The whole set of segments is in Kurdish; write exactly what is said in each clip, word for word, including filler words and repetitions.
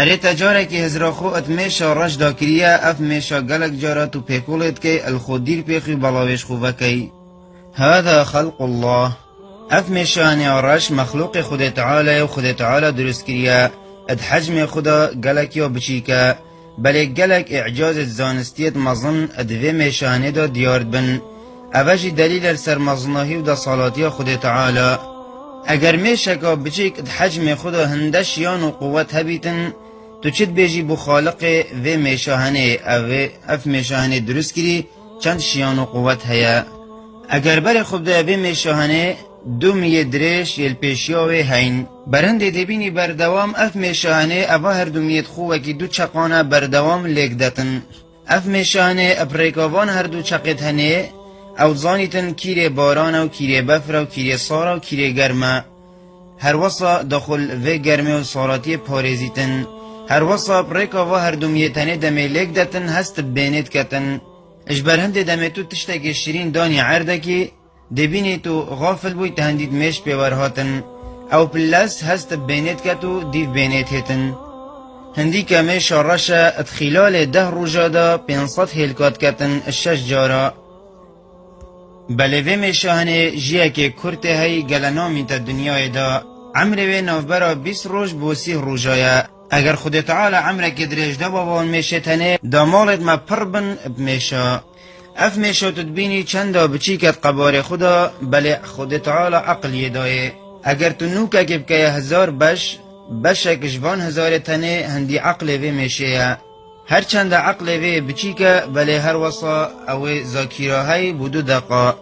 Erê te carekî hizra xwe id mêşa reş dakiriye, ev mêşa gelek cara tu pêkolê dikey, il xwe dîr pêxî û belawêj xwe vekey. Hada xelqullah. Ev mêşanê reş mexlûqê Xwedê Teala ye û Xwedê Teala dirust kiriye. Id hecmê xwe de gelek ya biçîk e. Belê gelek îcazê zanistiyê mezin di vê mêşanê de diyar dibin. Eve jî delîl e li ser mezinahî û desalatiya Xwedê Teala. Eger mêşeka biçîk di hecmê xwe de hinde şiyan û quwet hebîtin, tu çi dibêjî bo Xaliqê vê mêşahanê, ev ê, ev mêşahanê dirust kirî, çend şiyan û quwet heye? Eger berê xwe bide vê mêşahanê, du miyê dirêj yê li pêşiya wê heyn. Berhindê dê bînî berdewam ev mêşahanê, eva her du miyê xwe wekî du çeqan e berdewam lêk detin. Ev mêşahanê bi rêka van her du çeqê tenê, ew zanîtin kîrê baran e û kîrê befr e û kîrê sar e û kîrê germ e. Her wesa daxil vê germê û saratiyê parêzîtin. Her wesa bi rêka va her du miyê tenê demê lêk detin, hest bi bênê diketin. Ji ber hindê demê tu tiştekê şirîn danî erdekî, dê bînî tu xafil bûyî, te hindî mêş pê wer hatin. Ew pil lez hest bi bênê diket û dîv bênê dihêtin. Hindî ke mêşa reş e, di xîlalê deh roja de pênc sed hêlka diketin, şeş cara. Belê vê mêşahanê jiyekê kurtê heyî gele namîte dinyayê de. Emrê wê navbera bîst roj bo sîh roja ye. Eger Xwedê Teala emrekê dirêj de ba van mêşê tenê, da malêt me pir bin bi mêşa. Ev mêşa tu dibînî çenda biçîk e di qebarê xwe de, belê Xwedê Teala eqil yê dayê. Eger tu nûkekê bikeye hezar beş, beşek ji van hezarê tenê hindî eqlê vê mêşê ye. Her çenda eqlê vê biçîk e, belê her wesa ew ê zakîra heyî bo du deqa.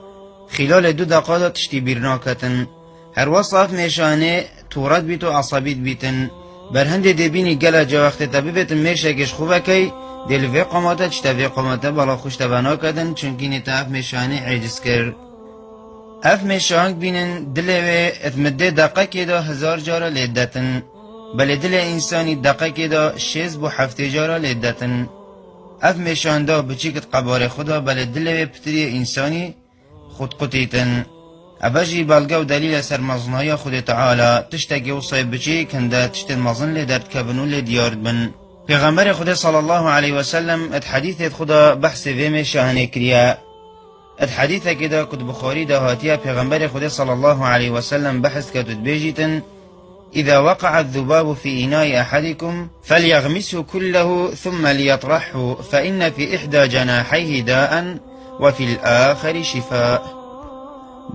Xîlalê du deqa de tiştî bîr naketin. Her wesa ev mêşanê tûret bît û esebî dibîtin. Berhindê dê bînî gele ca wextê te bibêtin mêşekê ji xwe vekey, dê li vê qomate çi te vê qomate bala xwe ji te venaketin, çunkî nê te ev mêşanê êciz kir. Ev mêşahang bînin dilê wê di midê deqekê de hezar cara lê detin. Belê dilê însanî deqekê de şêst bo heftê cara lê detin. Ev mêşahanda biçîk di qebarê xwe de, belê dilê wê pitiriyê însanî xutqutîtin. Eve jî belge û delîl e ser mezinahiya Xwedê Teala, tiştekî wisa biçîk hinde tiştên mezin lê derdikevin û lê diyar dibin. Pêxemberê Xwedê sallallahu aleyhi ve sellem di hedîsê xwe de behsê vê mêşahanê kiriye. Di hedîsekê de ku di Buxarî de hatiye, Pêxemberê Xwedê sallallahu aleyhi ve sellem behs ket û dibêjîtin, إذا وقع الذباب في إناء أحدكم فليغمسه كله ثم ليطرحه فإن في إحدى جناحيه داء وفي الآخر شفاء.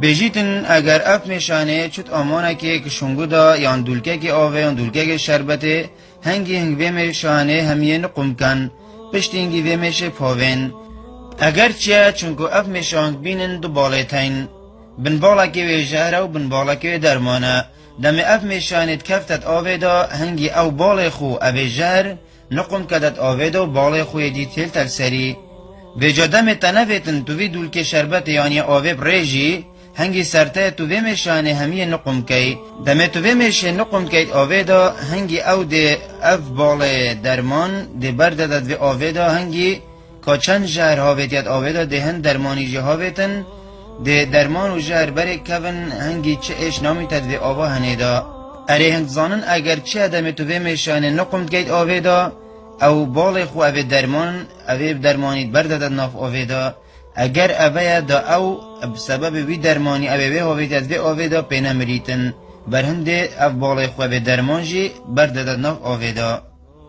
Bêjîtin, eger ev mêşanê çut amanekê ki şungu da yan dûlkekê avê yan dûlkekê şerbetê, hengî hing vê mêşanê hemiyê niqum ken, piştî hingî vê mêşê pavên. Eger çi ye, çunku ev mêşan bînin du balê teyn. Bin balekê wê jehr e û bin balekê wê derman e. Demê ev mêşanê dikeftet avê de, hingî ew balê xwe evê jehr, niqum kedet avê de û balê xwe yê dî têl telserî. Vêca demê te nevêtin tu vî dûlkê şerbetê yanî avê birêjî, hingî serteyê tu vê mêşanê hemiyê niqum key. Demê tu vê mêşê niqum keyt avê de, hingî ew dê ev balê derman dê berdedet vê avê de, hingî ka çend jehr havêtiye di avê de, dê hin dermanî jî havêtin, dê derman û jehr berê kevin, hingî çi êş namîte di vê ava hinê de. Erê hin dizanin, eger çi ye demê tu vê mêşanê niqum dikeyt avê de, ew balê xwe evê derman, evê dermanî berdedet nav avê de. Eger eve ye da ew bi sebebê wî dermanî evê wê havêtiye di vê avê de pê nemirîtin. Berhindê ev balê xwe evê derman jî berdedet nav avê de.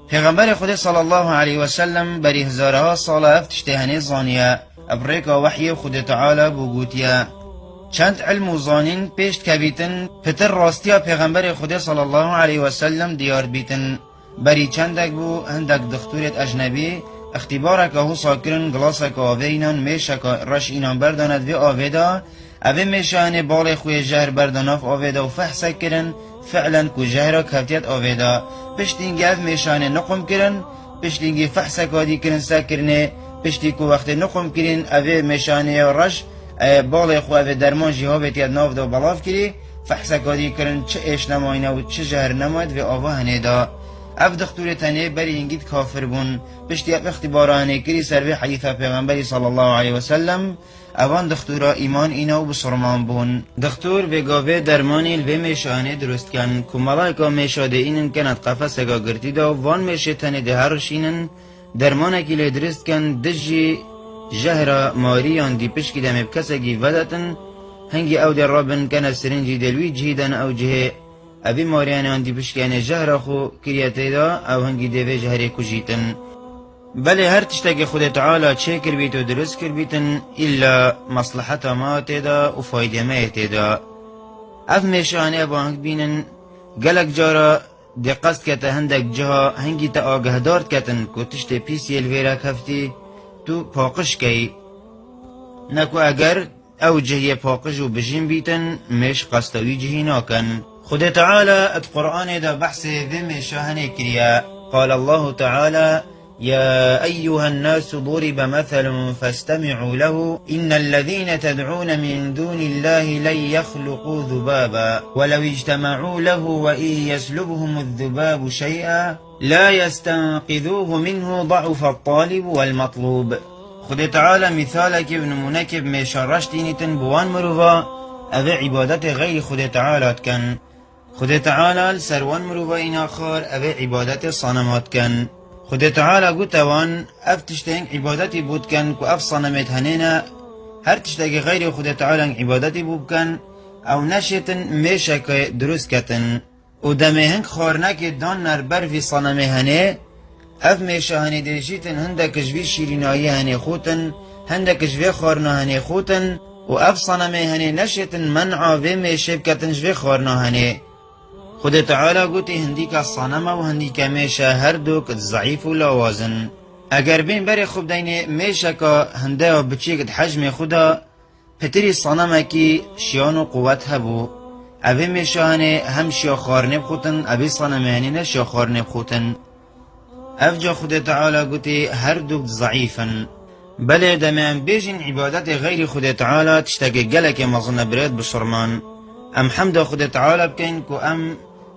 Pêxemberê Xwedê sallallahu aleyhi ve sellem berî hezaraha sala ev tiştê henê zaniye. Ev rêka wehyê Xwedê Teala bû gotiye. Çend ilm û zanîn pêş dikevîtin, pitir rastiya Pêxemberê Xwedê sallallahu aleyhi ve sellem diyar dibîtin. Berî çendek bû, hindek dixtûrêt ecnebî îxtîbareke wisa kirin, gilaseke avê înan, mêşeke reş înan berdane di vê avê de, Evê mêşanê balê xwe yê jehr berda nav avê de û fehsek kirin, fi'len ku jehra kevtiyet avê de. Piştî hingî ev mêşanê niqum kirin, piştî hingî fehseka dî kirin sekirinê, piştî ku wextê niqum kirîn, evê mêşanê ya reş, e, balê xwe evê derman jî havêtiye nav de û belav kirî, fehseka dî kirin, çi êş nemayne û çi jehr nemayne di vê ava henê de. Ev dixtûrê tenê berî hingî di kafir bûn. Piştî ev îxtîbara hanê kirî ser vê hedîsa Pêxemberî sallallahu aleyhi ve sellem, evan dixtûra îman îna û bisurman bûn. Dixtûr vê gavê dermanî li vê mêşa hanê dirust ken, ku melayka mêşa dê înin kene di qefeseka girtî de û van mêşê tenê dê herişînin, dermanekî lê dirist ken, dijî jehra marî yan dîpişkî demê bi kesekî vedetin, hingî ew dê rabin kene sirîncî dê li wî cihî den ew cihê. Evî mariyanê an dîpişkiyanê jehra xwe kiriye tê de, ew hingî dê vê jehrê kujîtin. Belê her tiştekê Xwedê Teala çêkirbît û dirust kirbîtin, îlla mesleheta me ya tê de û faydê me yê tê de. Ev mêşanê ev hing bînin, gelek cara dê qest kete hindek ciha, hingî te agehdar diketin ku tiştê pîs yê li vêrek heftî, tu paqij key. Ne ku eger ew cihiyê paqij û bijîn bîtin, mêş qesta wî cihî nakin. Xwedê Teala di Qur'anê de behsê vê mêşa henê kiriye. قال الله تعالى: يا أيها الناس ضرب مثل فاستمعوا له إن الذين تدعون من دون الله لن يخلقوا ذبابا ولو اجتمعوا له وإن يسلبهم الذباب شيئا لا يستنقذوه منه ضعف الطالب والمطلوب. Xwedê Teala mîsalekê û nimûnekê bi mêşa reş tînîtin bi wan mirova, ev ê îbadetê xeyrî Xwedê Teala dikin. Xwedê Teala li ser wan mirova îna xar, ev ê îbadetê sanema dikin. Xwedê Teala gote wan, ev tiştên îbadetî bo dikin ku ev sanemê di henê ne, her tiştekî xeyrî Xwedê Teala îbadetî bo bikin, ew neşêtin mêşeke dirust ketin. Û demê hing xwarinekê dan ner ber vî sanemê henê, ev mêşa henê dê jîtin hindek ji vî şîrînayî henê xûtin, hindek ji vê xwarina henê xûtin û ev sanemê henê neşêtin men'a vê mêşê biketin ji vê xwarina henê. Xwedê Teala gotî, hindîka sanema û hindîka mêşe her dûk zeîf û lawaz in. Eger bên berê xwe bideynê mêşeka hindeya biçîk di hecmê xwe de, pitirî sanemekî şiyan û quwet hebû. Evê mêşa henê hem şiya xwarinê bixûtin, evê sanemê henê neşiya xwarinê bixûtin. Ev ca Xwedê Teala gotî, her dûk zeîf in. Belê demê em bêjin îbadetê xeyrî Xwedê Teala tiştekê gelekê mezin e birêt bisurman. Em hemda Xwedê Teala bikeyn ku em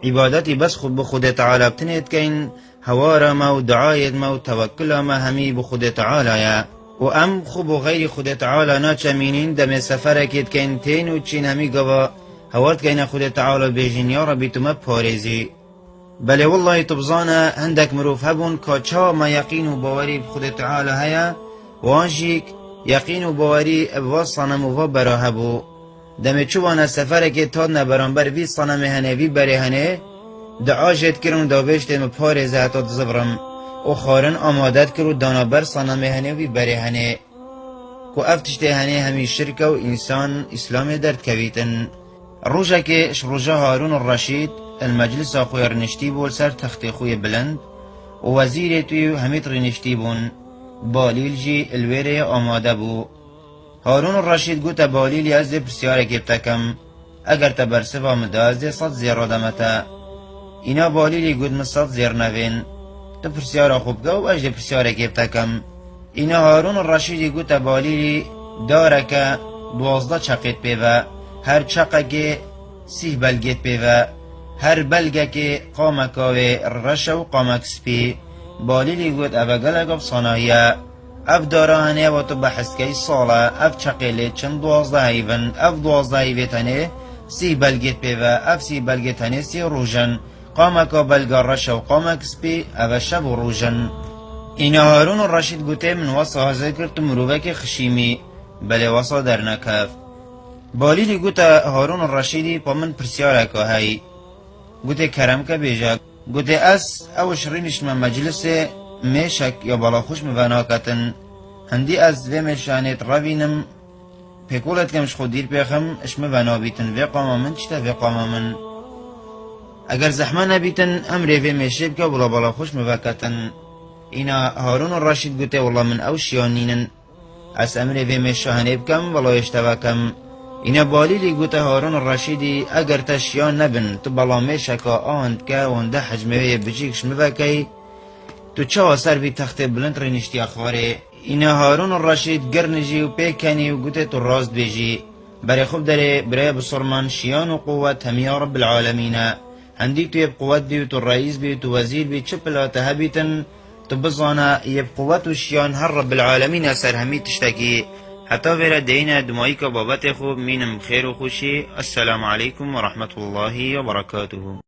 îbadetî bes xwe bi Xwedê Teala bi tinê dikeyn, hewara me û duayêd me û tewekkila me hemî bi Xwedê Teala ye. Û em xwe bo xeyrî Xwedê Teala naçemînîn, demê seferekê dikeyn, tên û çîn hemî gava hewa dikeyne Xwedê Teala bêjîn, ya Rebî tu me parêzî. Belê wellahî tu bizane, hindek mirov hebûn ka çawa me yeqîn û bawerî bi Xwedê Teala heye, wan jîk yeqîn û bawerî bi va sanem û va bera hebû. Demê çûbane seferekê, tadne beramber vî sanemê henê, vî berê henê, dua jê dikirin û dabêjtê min parêze heta dizivrim û xwarin amade dikir û dana ber sanemê henê û vî berê henê. Ku ev tiştê henê hemî şirk e û însan Îslamê derdikevîtin. Rojekê ji roja Harûn û Reşîd li meclisa xwe yê rûniştî bû li ser textê xwe yê bilind û wezîrê tû hemî rûniştî bûn. Balîl jî li wê rê amade bû. Harûn Reşîd gote Balîlî, ez dê pirsyarekê bi te kem. Eger te bersiva min da, ez dê sed zêr rademe te. Îna Balîlî got, min sed zêr nevên. Tu pirsyara xwe bike û ez dê pirsyareke bi te kem. Îna Harûn Reşîdî gote Balîlî, dareke duwazdeh çeqêt pê ve. Her çeqekê sîh belgêt pê ve. Her belgekê qameka wê reş e û qamek spî. Balîlî got, ev e gelek ev sanahî ye. Ev dara henê ew tu behs key sal e, ev çeqê lê çin duwazdeh heyv in, ev duwazdeh heyvê tenê sî belgê pê ve, ev sî belgê tenê sî roj in. Qameka belga reş e û qamek spî, ev e şev û roj in. Îna Harûn û Reşîd gotê, min wesa hezir kir tu mirovekê xişîmî, belê wesa dernekev. Balîlî gote Harûn û Reşîdî, pa min pirsyareka hey. Gotê, kerem ke bêje. Gotê, ez ew ji rîniştime meclisê mêşek ya balaxûş min venaketin. Hindî ez vê mêşanê revînim, pêkolê dikim ji xwe dîr pêxim, ji min venabîtin. Vê qama min çi te vê qama min? Eger zehme nebîtin, emrê vê mêşê bike, wila balaxûş min veketin. Îna Harûn û Reşîd gotê, wila min ew şiyan nînin. Ez emrê vê mêşa henê bikem, velayê ji te vekem. Îne Balîlî gote Harûn û Reşîdî, eger te şiyan nebin, tu bela mêşeka an dike, wende hecmê wê yê biçîk ji min vekey, tu çawa ser vî textê bilind rêniştiye xwarê? Îne Harûn û Reşîd girnijî û pê kenî û gote, tu rast bêjî. Berê xwe biderê, birê bisurman, şiyan û quwet hemiya Rebbil Alemîn e. Endî tu yê bi quwet bî û tu reîs bî û tu wezîr bî, çi pila te hebîtin, tu bizane yê bi quwet û şiyan her Rebbil Alemîn e ser hemî tiştekî. Heta vêre deyîne dimayîka babetê xwe, bimînin bi xêr û xweşî. Esselamu aleykum ve rahmetullahi ve berekatuhu.